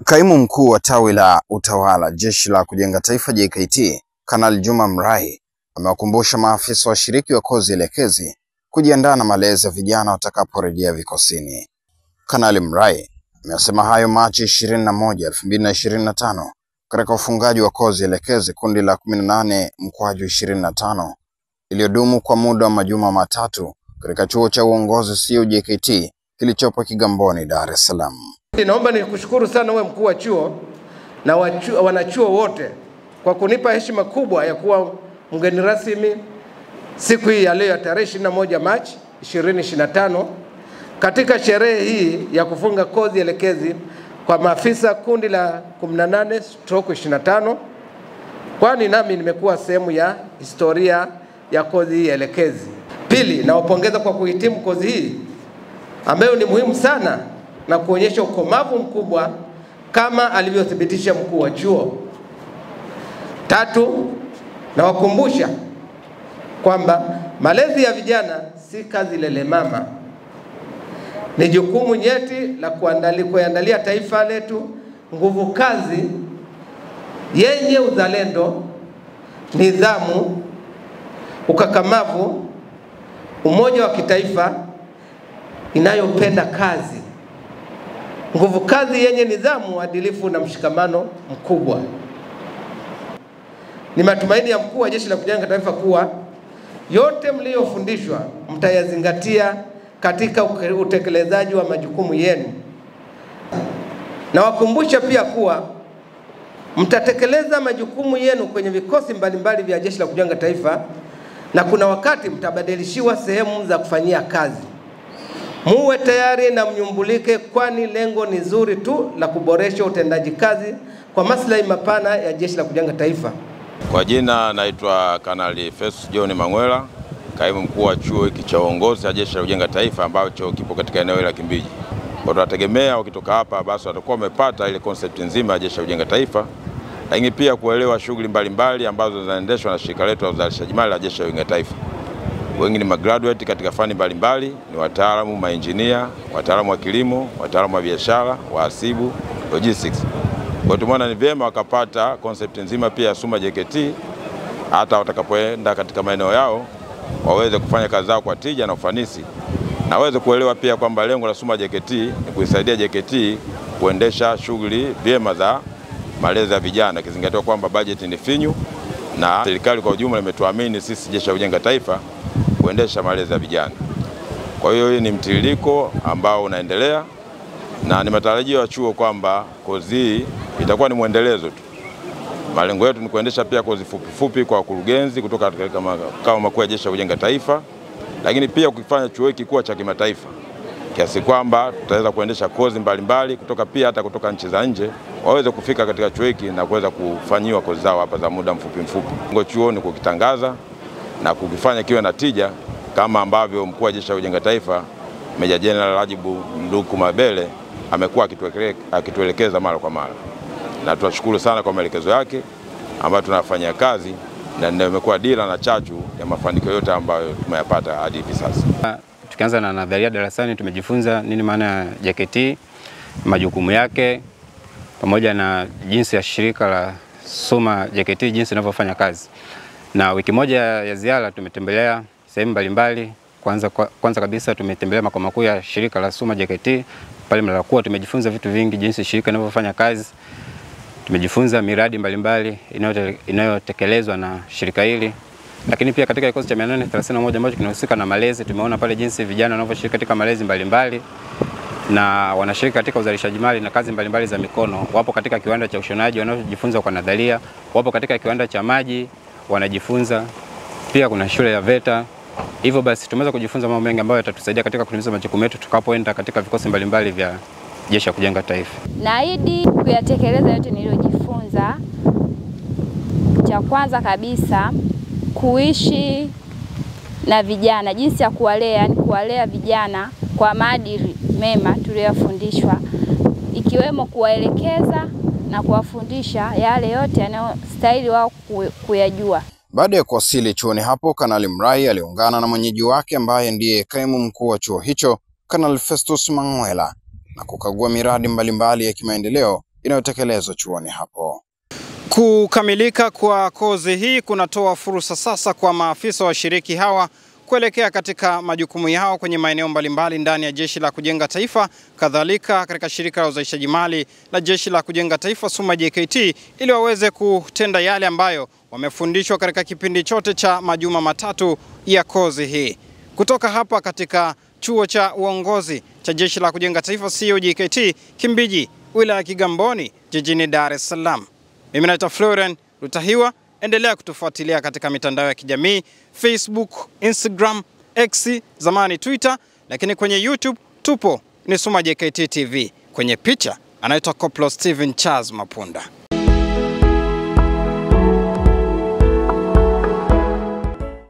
Kaimu mkuu wa tawi la utawala Jeshi la Kujenga Taifa JKT, Kanali Juma Mrai, amewakumbusha maafisa washiriki wa kozi elekezi kujiandaa na malezi ya vijana watakaporejea vikosini. Kanali Mrai amesema hayo Machi 21, 2025 katika ufungaji wa kozi elekezi kundi la 18/25 iliyodumu kwa muda wa majuma matatu katika chuo cha uongozi CUJKT kilichopo Kigamboni, Dar es Salaam. Naomba nikushukuru sana wewe mkuu wa chuo na wanachuo wote kwa kunipa heshima kubwa ya kuwa mgeni rasmi siku hii ya leo ya tarehe 21 Machi 2025 katika sherehe hii ya kufunga kozi elekezi kwa maafisa kundi la 18/25, kwani nami nimekuwa sehemu ya historia ya kozi hii elekezi. Pili, nawapongeza kwa kuhitimu kozi hii ambayo ni muhimu sana na kuonyesha ukomavu mkubwa kama alivyothibitisha mkuu wa chuo. Tatu, nawakumbusha kwamba malezi ya vijana si kazi lele mama. Ni jukumu nyeti la kuandalia taifa letu nguvu kazi yenye uzalendo, nidhamu, ukakamavu, umoja wa kitaifa, inayopenda kazi. Nguvu kazi yenye nidhamu, uadilifu na mshikamano mkubwa. Ni matumaini ya mkuu wa Jeshi la Kujenga Taifa kuwa yote mliyofundishwa mtayazingatia katika utekelezaji wa majukumu yenu. Nawakumbusha pia kuwa mtatekeleza majukumu yenu kwenye vikosi mbalimbali vya Jeshi la Kujenga Taifa, na kuna wakati mtabadilishiwa sehemu za kufanyia kazi. Muwe tayari na mnyumbulike, kwani lengo ni zuri tu la kuboresha utendaji kazi kwa maslahi mapana ya Jeshi la Kujenga Taifa. Kwa jina naitwa Kanali Festus John Mangwela, kaimu mkuu wa chuo hiki cha uongozi cha Jeshi la Kujenga Taifa ambacho kipo katika eneo la Kimbiji. Kwa tunategemea wakitoka hapa basi watakuwa wamepata ile concept nzima ya Jeshi la Kujenga Taifa, lakini pia kuelewa shughuli mbalimbali ambazo zinaendeshwa na shirika letu la uzalishaji mali la Jeshi la Kujenga Taifa. Wengi ni magraduate katika fani mbalimbali, ni wataalamu, maengineer, wataalamu wa kilimo, wataalamu wa biashara, wahasibu, logistics. Kwa tumeona ni vyema wakapata concept nzima pia ya SUMA JKT, hata watakapoenda katika maeneo yao waweze kufanya kazi zao kwa tija na ufanisi, na waweze kuelewa pia kwamba lengo la SUMA JKT ni kuisaidia JKT kuendesha shughuli vyema za malezi ya vijana, ikizingatiwa kwamba budget ni finyu na serikali kwa ujumla imetuamini sisi Jeshi la Kujenga Taifa kuendesha malezi ya vijana. Kwa hiyo hii ni mtiririko ambao unaendelea, na ni matarajio ya chuo kwamba kozi hii itakuwa ni mwendelezo tu. Malengo yetu ni kuendesha pia kozi fupi fupi kwa wakurugenzi kutoka katika makao makuu ya Jeshi la Kujenga Taifa, lakini pia kukifanya chuo hiki kuwa cha kimataifa kiasi kwamba tutaweza kuendesha kozi mbalimbali kutoka pia hata kutoka nchi za nje waweze kufika katika chuo hiki na kuweza kufanyiwa kozi zao hapa za muda mfupi mfupi. Lengo chuo ni kukitangaza na kukifanya kiwe na tija kama ambavyo mkuu wa Jeshi la Kujenga Taifa Meja Jenerali Rajibu Nduku Mabele amekuwa akituelekeza mara kwa mara, na tunashukuru sana kwa maelekezo yake ambayo tunafanyia kazi, na ndio imekuwa dira na chachu ya mafanikio yote ambayo tumeyapata hadi hivi sasa. Tukianza na nadharia darasani, tumejifunza nini maana ya JKT, majukumu yake, pamoja na jinsi ya shirika la SUMA JKT jinsi linavyofanya kazi. Na wiki moja ya ziara tumetembelea sehemu mbalimbali. Kwanza kabisa tumetembelea makao makuu ya shirika la SUMA JKT pale Mlalakuwa. Tumejifunza vitu vingi, jinsi shirika linavyofanya kazi. Tumejifunza miradi mbalimbali inayotekelezwa na shirika hili. Lakini pia katika kikosi cha 831 ambacho kinahusika na malezi, tumeona pale jinsi vijana wanavyoshiriki katika malezi mbalimbali na wanashiriki katika uzalishaji mali na kazi mbalimbali za mikono. Wapo katika kiwanda cha ushonaji wanaojifunza kwa nadharia, wapo katika kiwanda cha maji wanajifunza, pia kuna shule ya VETA. Hivyo basi tumeweza kujifunza mambo mengi ambayo yatatusaidia katika kutimiza majukumu yetu tutakapoenda katika vikosi mbalimbali vya Jeshi la Kujenga Taifa. Naahidi kuyatekeleza yote niliyojifunza. Cha kwanza kabisa, kuishi na vijana, jinsi ya kuwalea, yani kuwalea vijana kwa maadili mema tuliyofundishwa, ikiwemo kuwaelekeza na kuwafundisha yale yote yanayostahili wao kuyajua. Baada ya kuwasili chuoni hapo, Kanali Mrai aliungana na mwenyeji wake ambaye ndiye kaimu mkuu wa chuo hicho, Kanali Festus Mangwela, na kukagua miradi mbalimbali ya kimaendeleo inayotekelezwa chuoni hapo. Kukamilika kwa kozi hii kunatoa fursa sasa kwa maafisa washiriki hawa kuelekea katika majukumu yao kwenye maeneo mbalimbali ndani ya Jeshi la Kujenga Taifa, kadhalika katika shirika la uzalishaji mali la Jeshi la Kujenga Taifa SUMA JKT, ili waweze kutenda yale ambayo wamefundishwa katika kipindi chote cha majuma matatu ya kozi hii. Kutoka hapa katika chuo cha uongozi cha Jeshi la Kujenga Taifa COJKT Kimbiji, wilaya ya Kigamboni, jijini Dar es Salaam. Mimi naitwa Florian Rutahiwa. Endelea kutufuatilia katika mitandao ya kijamii Facebook, Instagram, X, zamani Twitter, lakini kwenye YouTube tupo ni SUMA JKT TV. Kwenye picha anaitwa Koplo Steven Charles Mapunda.